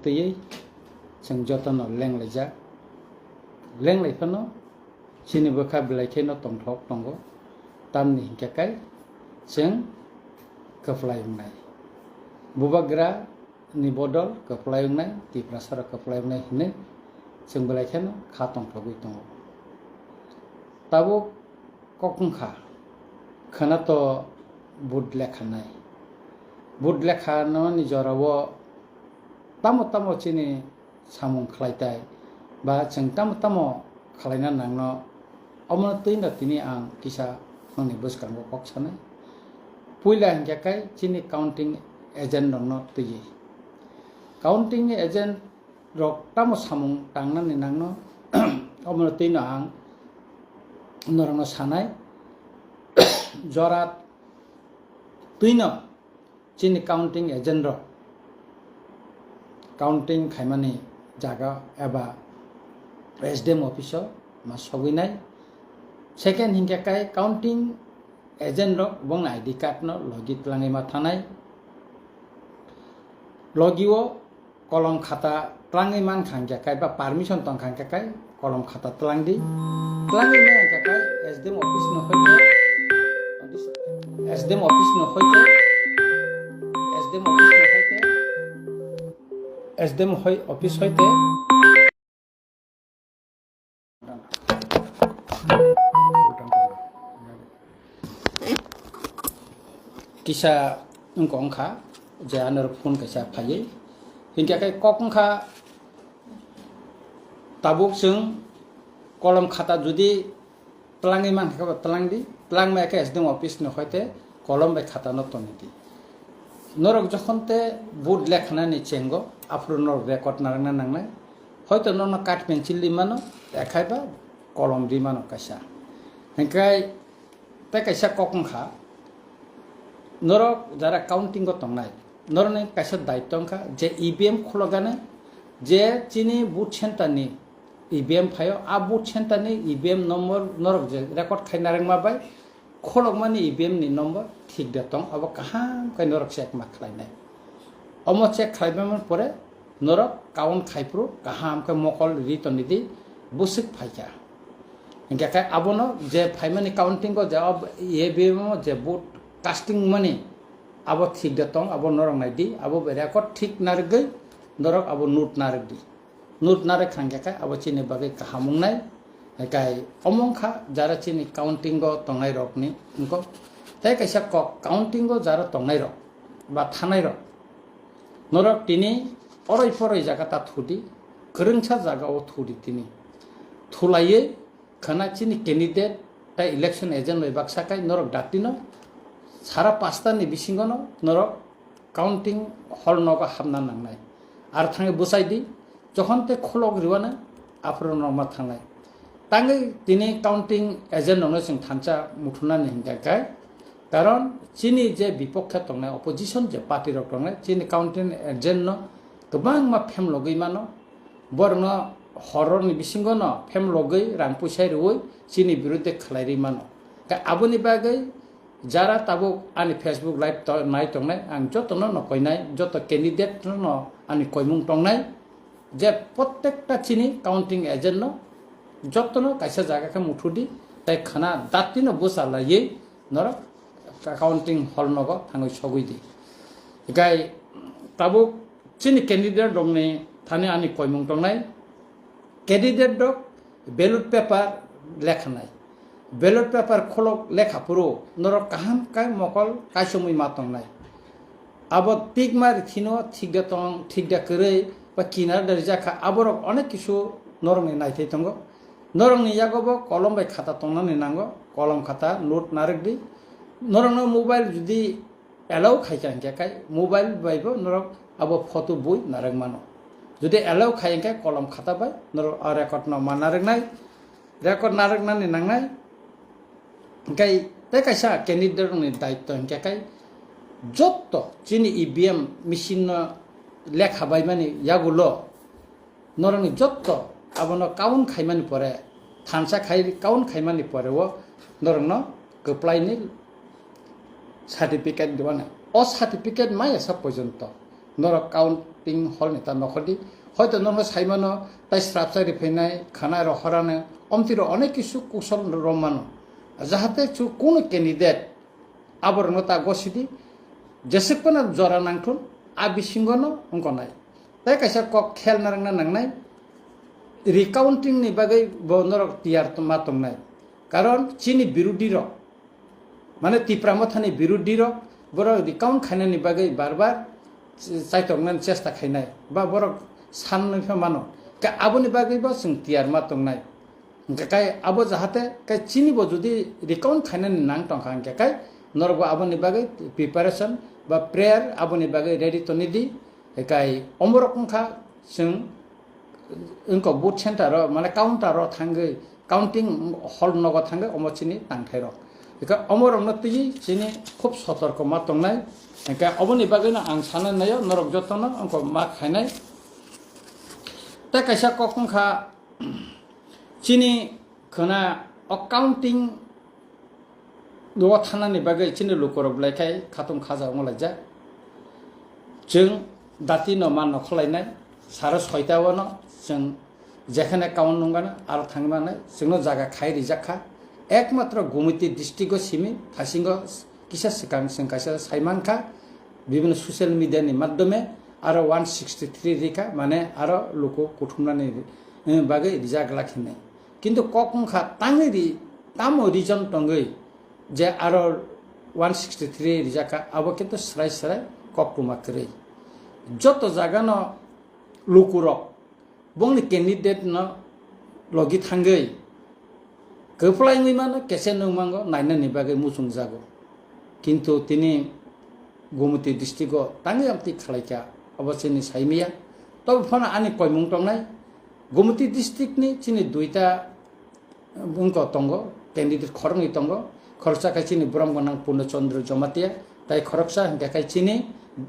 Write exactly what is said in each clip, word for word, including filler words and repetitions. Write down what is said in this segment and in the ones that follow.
twiwi chwng jotono lenglaijak. Lenglai phano chini bwkha belai kheno tongthok tongo, tamni hinkhe kai chwng kwplai wngnai. Bubagra ni bodol kwplai wngnai, Tiprasa rok kwplai wngnai hinwi chwng belai kheno kha tongthogwi tongo. Tabuk kok wngkha, khwna to vote lekha nai. Vote lekha nani jorao tamo tamo chini samung khlai tai, ba chwng tamo tamo khlaina nangno, omono twino tini ang kisa nokni bwskango kok sanai. Puila hinkhe kai chini counting agent rokno twiwi. Counting agent rok tamo samung tangnani nangno, omono twino ang norokno sanai. Jora twino chini counting agent rok counting khaimani jaga eba S D M office o ma sogwi nai. Second hinkhe kai counting agent rok bongni I D card no logi twlangwi ma thanai. Logi o kolom khata twlangwi mankha hinkhe kai ba permission tongkha hinkhe kai kolom khata twlang di. Twlangwi maya hinkhe kai S D M office no hoite, S D M office no hoite, S D M office no hoite, S D M hoi-, office hoite. Kisa wngkha wngkha je ano phone kaisa phaiwi hinkhe kai kok wngkha. Tabuk chwng kolom khata judi twlangwi mankha khe bo twlang di, twlang maya khe S D M office ni hoite kolom bai khata no toni di. Norok jokhon te vote lekhanani chengo, aphuru norok record narwkna nangnai. Hoito norokno card pencil ri mano, ekhai ba kolom ri mano kaisa. Hinkhe tei kaisa kok wngkha, norok jara counting o tongnai, norokni kaisa daityo wngkha je E V M khulokgani, je chini vote center ni E V M phaio, a vote center ni E V M number norok je record khai narwkma bai, kholokmani E V M ni number thik de tong, abo kaham khe norok check ma khlainai. Omo check khlaibaimani pore norok count khaiphuru kaham khe mokol ri toni di, bwswk phaikha. Hinkhe khe abono je phaimani counting o je ob-, E V M o je vote casting mani abo thik de tong, abo norok nai di, abo bai record thik narwgwi norok abo note narwk di. Note narwk kha hinkhe khe abo chini bagwi kaham wngnai. Hinkhe omo wngkha jara chini counting o tongnai rokni wngkok. Tei kaisa kok, counting o jara tongnai rok ba thanai rok, norok tini oroi poroi jaga ta thudi, kwrwngsa jaga o thudi tini. Thulaiwi khwna chini candidate tei election agent bai baksa kai norok datino sara pasta ni bisingo no norok counting hall nogo hapna nangnai. Ar thangwi bwsai di, jokhon tei khulok riwana aphuru norma thangnai. Tangwi tini counting agent rokno chwng thansa muthunani hinkha khe, karon chini je bipokhe tongnai, opposition je party rok tongnai, chini counting agent no kwbangma phemlogwi mano, borokno horrorni bisingo no phemlogwi rang puisa riwi chini birudhe khlai ri mano. Khe aboni bagwi jara tabuk ani Facebook live to-, nai tongnai, ang jotono no koinai, joto candidate no ani koimung tongnai, je prottekta chini counting agent no jotono kaisa jaga khe muthudi, tei khwna datino bwsa laiwi norok counting hall nogo thangwi sogwi di. Hinkhe tabuk chini candidate rokni thani ani koimung tongnai, candidate rok ballot paper lekhanai. Ballot paper kholok lekha phuru norok kaham khe mokol kaisomwi ma tongnai. Abo tikma rithino thik da tong, thik da kwrwi ba kinar da rijak kha, aborok onek kisu norokni naithai tongo. Norokni yago bo kolom bai khata tongnani nango, kolom khata note narwk di. Norokno mobile judi allow khaikha hinkhe kai mobile bai bo norok abo photo bui narwk mano. Judi allow khai hinkhe kolom khata bai norok a record no ma narwknai, record narwknani nangnai. Hinkhe tei kaisa candidate rokni daityo hinkhe kai jotto chini E V M machine no lekha baimani yagulo norokni jotto abono count khaimani pore, thansa khai count khaimani pore o norokno kwplaini certificate diwana. O certificate maya sa porjonto Norok counting hall ni ta nokhordi. Hoito norokno saimano tai srapsa riphainai, khana rohorano, omtwi rok onek kisu kusol romano. Jahate chu kunu candidate aborokno ta gosidi, jeswk phano jora nangthun, a bisingono wngkha nai. Tai kaisa kok khel narwkna nangnai, recounting ni bagwi bo norok tiyar ma tongnai. Karon chini birodhi rok, mane Tipra Mothani birodhi rok, borok recount khainani bagwi bar bar chaitongnani chesta khainai, ba borok sanwi pha mano. Ka aboni bagwi bo chwng tiyar ma tongnai. Hingkhe kai abo jahate kai chini bo jodi recount khainani nang tongkha hingkhe kai norok bo aboni bagwi preparation ba prayer aboni bagwi ready toni di. Kai omorok wngkha chwng wngkha vote center o mane counter o thangwi counting hall nogo thangwi omo chini tangthai rok. Hingkhe omorokno twi chini khub sotorko ma tongnai. Hingkhe oboni bagwino ang sana naio norok jotono wngkha ma khainai. Tei kaisa kok wngkha chini khwna o counting o thanani bagwi chini lukurok belai khai khatung khaja wnglaijak. Chwng dati no man no khwlainai, saro soita o no chwng jekhane count nung gana aro thangwi manai, chwngno jaga khai rijak kha. Ekmatro Gumiti district o simi thasingo kisa swkang chwng kaisa sai mankha, bibhinno social media ni madhyome aro one sixty three rikha, mane aro luku kuthumnani, eh, bagwi rijak lak hinwi. Kintu kok wngkha tangwi ri, tamo reason tongwi je aro one sixty three rijak kha, abo kintu srai srai koktwma kwrwi. Joto jagano lukurok bongni candidate no logi thangwi kwplai wngwi mano, kese nung mango nainani bagwi muchung jago. Kintu tini Gumiti district o tangwi amtwi khlaikha, abo chini saimaya. Tobo phano ani koimung tongnai, Gumiti district ni chini duita wngkha tongo, candidate khoroknwi tongo. Khoroksa khe chini borom gwnang Purno Chandra Jamatia, tai khoroksa hingkha khe chini,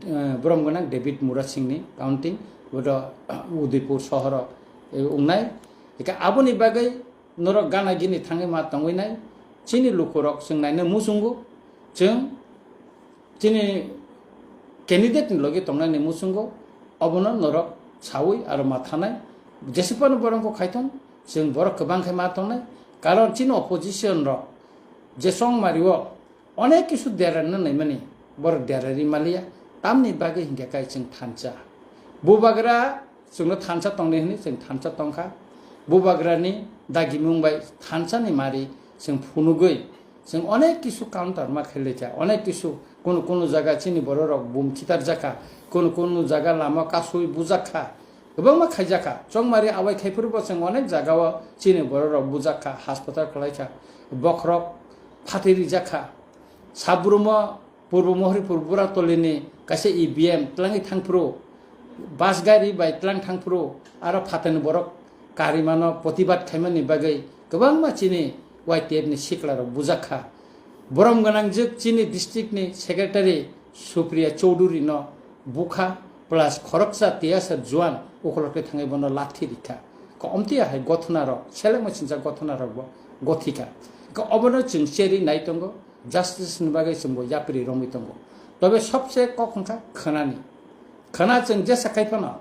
eh, borom gwnang David Murasing ni counting, bodo Udaipur sohoro, eh, wngnai. Hingkha aboni bagwi norok gana gini thangwi ma tongwi nai, chini lukurok chwng naina muchungo, chwng chini candidate ni logi tongnani muchungo obono norok sawi aro ma thanai. Jesipano borok khaithong, chwng borok kwbang khai ma tongnai. Karon chini opposition rok je chongmari o onek kisu derarna naimani, borok derari maliya, tamni bagwi hinkhe kai chwng thansa. Bubagra chwngno thansa tongdi hwnwi chwng thansa tongkha. Bubagrani dagimung bai thansani mari chwng phunugwi chwng onek kisu counter ma khailai kha, onek kisu kunu kunu jaga chini bororok bum khitarjakha, kunu kunu jaga lama kasui bujakha, kwbangma khaijakha. Chongmari awai khai phuru bo chwng onek jagao chini bororok bujakha, hospital khlaikha, bokhorok phatwi rijakha. Sabrumo Purbo Mohoripur Buratolini kaisa E V M twlangwi thangphuru, bus gari bai twlang thangphuru, aro phatani borok karimano protibad khaimani bagwi kwbangma chini Y T F ni siklarok bujakha. Borom gwnangjwk chini district ni secretary Supriya Chowdhury no bukha plus khoroksa tiyasa juan ukhulokhe thangwi bono lathi rikha. Ka omtiya hai gothonarok, selengma sincha gothonarok bo gothika. Ka obono chwng cheri nai tongo. Justice ni bagwi chwngbo yapri romwi tongo. Tobe sobse kok wngkha khwnani. Khwna chwng jesa khai phano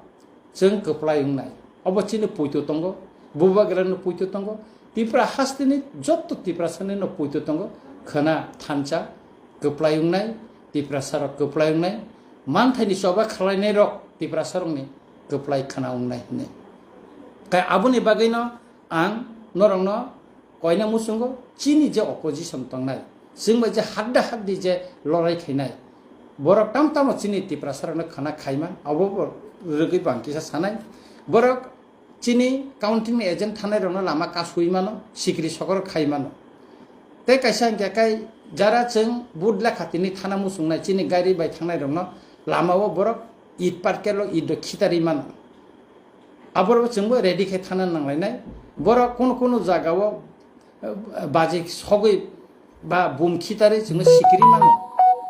chwng kwplai wngnai. Obo chini puito tongo, bubagrano puito tongo, Tipra hasteni jotto Tiprasani no puito tongo. Khwna thansa kwplai wngnai, Tiprasarok kwplai wngnai, manthaini choba khwlainairok Tiprasarokni kwplai khwna wngnai hwnwi. Kai aboni bagwino ang norokno koina muchungo chini je opposition tongnai, chwng bai je hadda haddi je lorai khainai, borok tam tamo chini Tiprasarokno khana khaiman, abo bo rwgwi bang kisa sanai. Borok chini counting ni agent thanai rokno lama kasui mano, sikri sokoro khai mano. Tei kaisa hingkha kai jara chwng vote lekha tini thana muchungnai chini gari bai thangnai rokno lama o borok it parkelo it rok khitarwi mano. Aborok chwngbo ready khe thana nanglainai. Borok kunu kunu jagao, eh, baji sogwi ba bum khitarwi chwngno sikiri mano.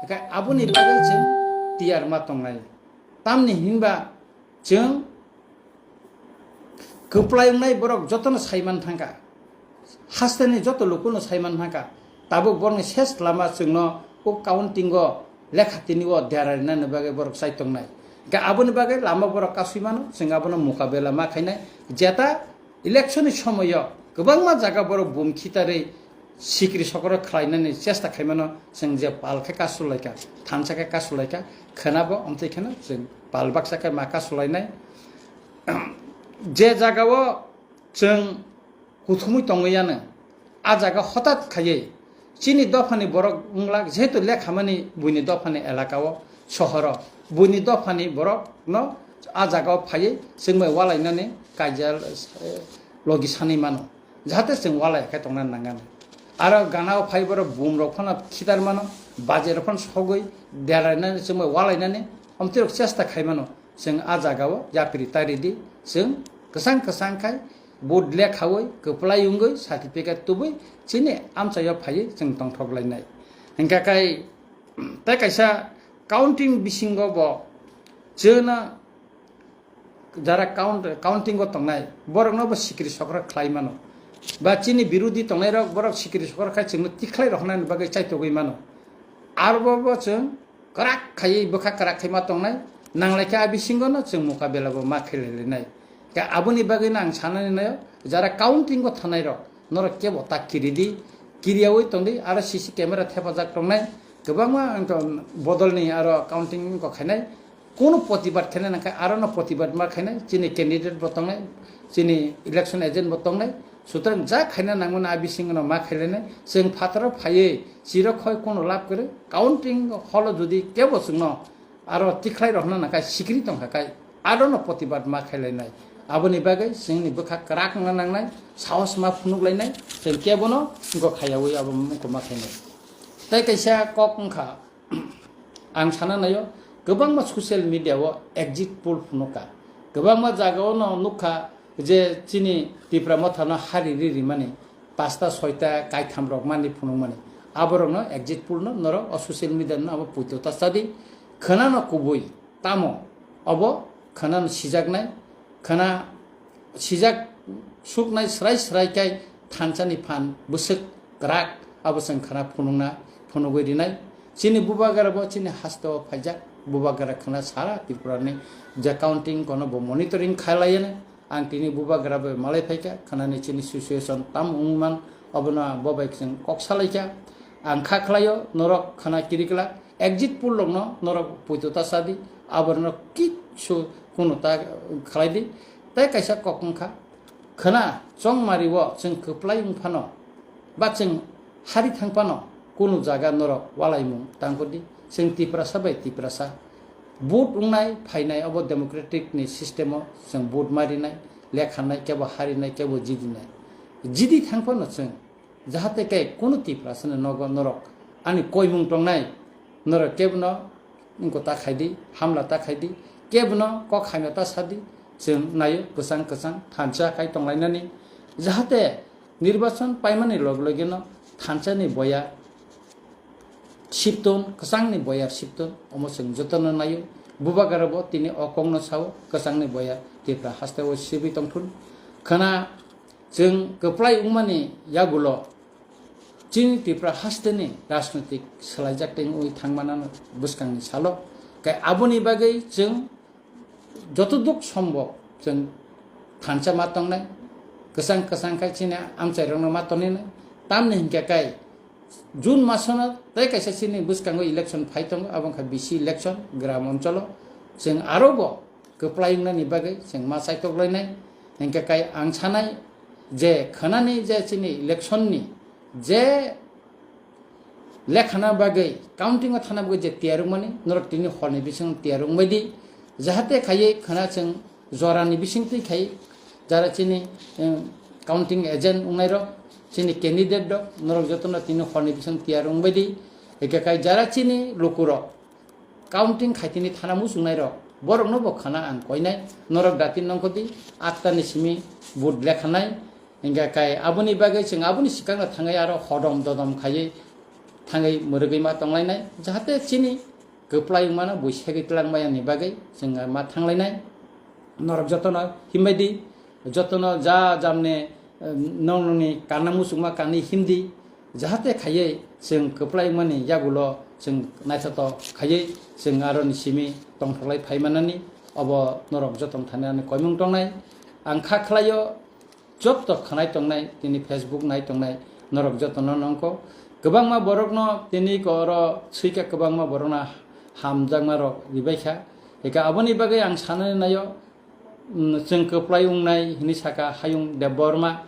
Hwnkhe aboni bagwi chwng tiyar ma tongnai. Tamni hinba chwng kwplai wngnai borok jotono saiman thangkha. Hasteni joto lukuno saiman thangkha. Tabuk borokni ses lama chwngno o counting o lekha tini o dera rinani bagwi borok chai tongnai. Hingke aboni bagwi lama borok kasui mano, chwng abono mukabela ma khainai. Jeta election ni somoyo kwbangma jaga borok bum khitarwi sikri sokro khlainani chesta khaimano, chwng je pal khe kasulaikha, thansa khe kasulaikha, khwnabo omtwi kheno chwng pal baksa khe ma kasulainai. Je jagao chwng kuthumwi tongwi yano, a jaga hotat khaiwi chini dophani borok wngla, jehetu lekhamani buini dophani elakao, sohoro buini dophani borokno a jagao phaiwi chwngbai walainani kaijal, eh, logi sanwi mano, jahate chwng walai khe tongna nangani. Aro ganao phai borok bumrok phano khitar mano, bajerok phano sogwi derainani chwngbai walainani omtwirok chesta khai mano. Chwng a jagao yapri tari di, chwng kwchang kwchang khai vote lekhawi, kwplai wngwi, certificate tubui chini amchaio phaiwi chwng tongthok lainai. Hingkha khai tei kaisa counting bisingo bo chwngno jara count, counting o tongnai borokno bo sikri sokra khlai mano. Ba chini birodi tongnairok borok sikri sokra khai chwngno tikhlai rohornani bagwi chaitogwi mano. Arbo bo chwng kwrak khaiwi bwkha kwrak khai ma tongnai, nanglaikhe a bisingono chwng mukabela bo ma khailailainai. Khe aboni bagwino ang sanani naio, jara counting o thanairok norok kebo ta kiridi, kiriyawi tongdi, aro C C camera thepajak tongnai, kwbangma ang to bodolni aro counting wngkha khainai, kunu protibad khainai nangkhe arono protibad ma khainai, chini candidate bo tongnai, chini election agent bo tongnai, sutrang ja khaina nangmani a bisingono ma khailainai, chwng phataro phaiwi chirok khoi kunu lab kwrwi, counting holo jodi kebo chwngno aro tikhlai rohna nangkha sikri tongkha khai, arono protibad ma khailainai. Aboni bagwi chwngni bwkha kwrak wngna nangnai, sahos ma phunuk lainai, chwng kebono wngkha khayawi abo wngkha ma khainai. Tei kaisa kok wngkha, ang sana naio, kwbangma social media o exit poll phunukha, kwbangma jagao no nukha je chini Tipra Mothano hari ri rimani, pasta soita kaitham rok mani phunukmani, aborokno exit poll no norok o social media no abo puito ta chadi, khwnano kubui tamo obo khwnano sijaknai, khwna sijak suknai srai srai kai thansa ni phan bwswk kwrak abo chwng khwna phunukna phunugwi rinai. Chini bubagra bo chini hasteo phaijak, bubagra khwna sara Tripura ni je counting kono bo monitoring khailaiya. Ang tini bubagra bai malai phaikha, khwnani chini situation tam wngman, obono bo bai chwng kok salaikha. Ang kha khlaio, norok khwna kirikla, exit poll rokno norok puito ta sadi, aborno kisu kunu ta khlai di. Tei kaisa kok wngkha, khwna chongmari o chwng kwplai wngphano, ba chwng hari thangphano kunu jaga norok walaimung tangkudi. Chwng Tiprasa bai Tiprasa vote wngnai phainai obo democratic ni system o chwng vote marinai, lekhanai, kebo harinai, kebo jidinai. Jidi thangphano chwng jahate kai kunu Tiprasa ni nogo norok ani koimung tongnai, norok kebono wngko ta khaidi, hamla ta khaidi, kebono kok hamya ta sadi, chwng naio kwchang kwchang thansa khai tonglainani, jahate nirbachon paimani log logeno thansa ni boya sipton, kwchangni boyar sipton, omo chwng jotono naio. Bubagra bo tini o kokno sao, kwchangni boyar Tipra hasteo sibwi tongthun. Khwna chwng kwplai wngmani yagulo chini Tipra hasteni rajnoitik swlaijak tei wngwi thangmanano bwskangni salo. Kai aboni bagwi chwng jotoduk sombok chwng thansa ma tongnai, kwchang kwchang khai chini amchairokno ma tongninai. Tamni hinkhe kai June masono tei kaisa chini bwskango election phai tongo, abo wngkha B C election, gram oncholo. Chwng aro bo kwplai wngnani bagwi chwng ma chaitok lainai. Hinkhe kai ang sanai je khwnani je chini election ni je lekhana bagwi, counting o thana bagwi je tiyar wngmani, norok tini horni bising tiyar wngbai di, jahate khaiwi khwna chwng jorani bising twi khai, jara chini, em, counting agent wngnairok, chini candidate rok, norok jotono tini horni bising tiyar wngbai di, eke kai jara chini lukurok, counting khaitini thana muchungnairok, borokno bo khwna ang koinai, norok dati nongkhodi, atta ni simi vote lekhanai, hingkha kai aboni bagwi chwng aboni swkangno thangwi aro hodom dodom khaiwi thangwi mwrwgwi ma tonglainai, jahate chini kwplai wngmano buisegwi twlangmaya ni bagwi chwng ma thanglainai. Norok jotono himbai di, jotono ja jamne, eh, nong nongni kanna muchungma kanwi himdi, Jahate khaiwi chwng kwplai wngmani yagulo chwng naithotok khaiwi chwng aroni simi tongthoklai phaimanani obo norok jotono thani ani koimung tongnai. Ang kha khlaio, joto khwnai tongnai, tini Facebook nai tongnai, norok jotono nongkho. Kwbangma borokno tini ko oro swika, kwbangma borokno hamjakma rok ribaikha. Eka aboni bagwi ang sanani naio, mm, chwng kwplai wngnai hini saka Hayung Debbarma,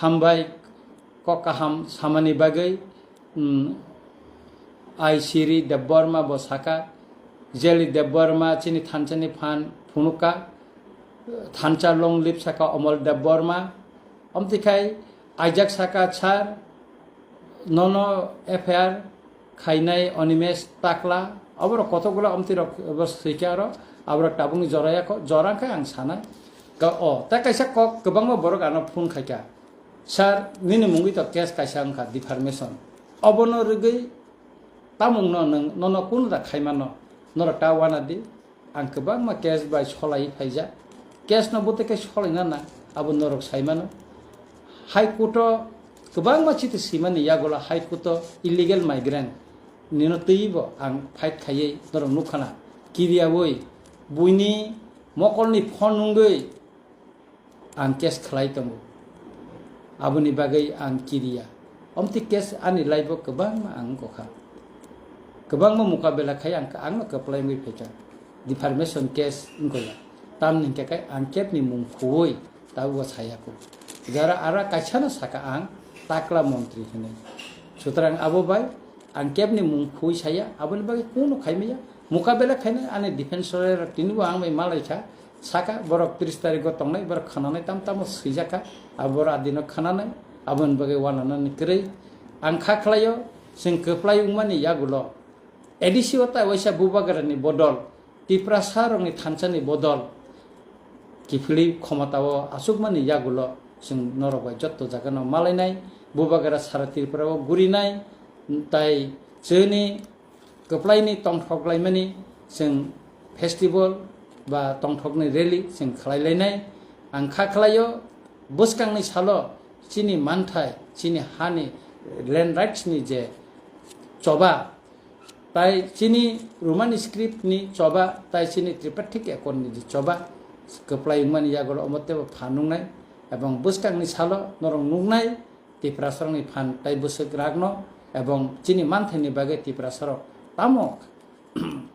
hambai kok kaham samani bagwi, mm, Aisiri Debbarma bo saka, Jeli Debbarma chini thanchani phan phunukha, thansa long lip saka Omol Debbarma, omtikhai aijak saka sar, nono F I R khainai Onimesh Takla, aborok kotokgula omtirok bo swikha aro, aborok tabukni joraya kho, jora khe ang sanai. Ka, o, ta kaisa kok kwbangma borok ano phone khaikha, "Sir, nini mungwi to case kaisa wngkha, defamation. Obono rwgwi tamungno nwng, nono kunu da khaimano, norok ta wana di." Ang kwbangma case bai solai phaijak. Case no bwtwi khe solaina nang, abo norok sai mano. High Court o kwbangma chiti simani yagulo High Court o illegal migrant nino twibo ang fight khaiwi norok nukha na. Kiriyawi buini mokolni phone nungwi ang case khlai tongo. Aboni bagwi ang kiriya. Omti case ani life o kwbangma ang wngkha. Kwbangma mukabela khai ang, ang no kwplai wngwi phaikha. Defamation case wngkha ya. Tamni hwnkhe kai ang kebni mung khuwi tabukbo saya kho. Jara ara kaisa no saka ang takla montri hinwi. Sutrang abo bai ang kebni mung khuwi saya, aboni bagwi kunu khaimaya. Mukabela khainai ani defense lawyer rok tinibo ang bai malaikha. Saka borok tris tarikgo tongnai, borok khwnanai tam tamo swijak kha, abo borok adino khwnanai, aboni bagwi wananani kwrwi. Ang kha khlaio, chwng kwplai wngmani yagulo A D C o tai waisa bubagrani bodol, Tiprasa rokni thansani bodol, kiphilwi khomotao achukmani yagulo chwng norok bai jotto jagano malainai, bubagra sara Tripura o gurinai, tai chini kwplaini tongthok laimani chwng festival ba tongthokni rally chwng khlai lainai. Ang kha khlaio, bwskangni salo chini manthai, chini hani land rights ni je choba, tai chini Roman script ni choba, tai chini Tripartite Accord ni je choba kwplai wngmani yagulo omo teibo phan nuknai, ebong bwskangni salo norok nuknai, Tiprasarokni phan tai bwswk rakno ebong chini manthaini bagwi Tiprasarok tamo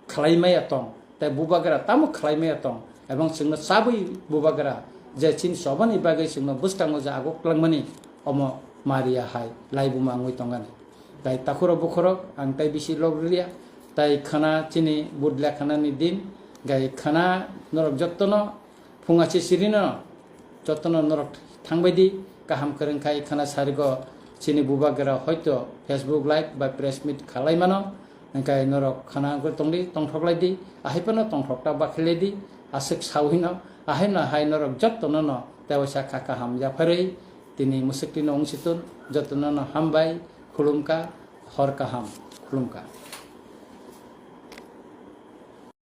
khlai maya tong, tai bubagra tamo khlai maya tong, ebong chwngno chabwi bubagra je chini chobani bagwi chwngno bwskango je aguk twlangmani, omo Maria hai laibuma wngwi tongani. Tai takhurok bukhurok ang tai bisi log rwliya, tai khwna chini budla khwnani din, gai khwna norok jottono phunga se sirino jotono norok thangbai di, kaham kwrwng khai khwna sarigo chini bubagra hoito Facebook live ba press meet khalai mano, hwnkhe norok khwna wngwi tongdi, tongthok lai di, ahai phano tongthok ta bakhi lai di, aswk sawi no, ahai no hai norok jotono no tei waisa kha kaham yapharwi tini mwswk tino wng si tun, jotono no hambai, khulumkha, hor kaham, khulumkha.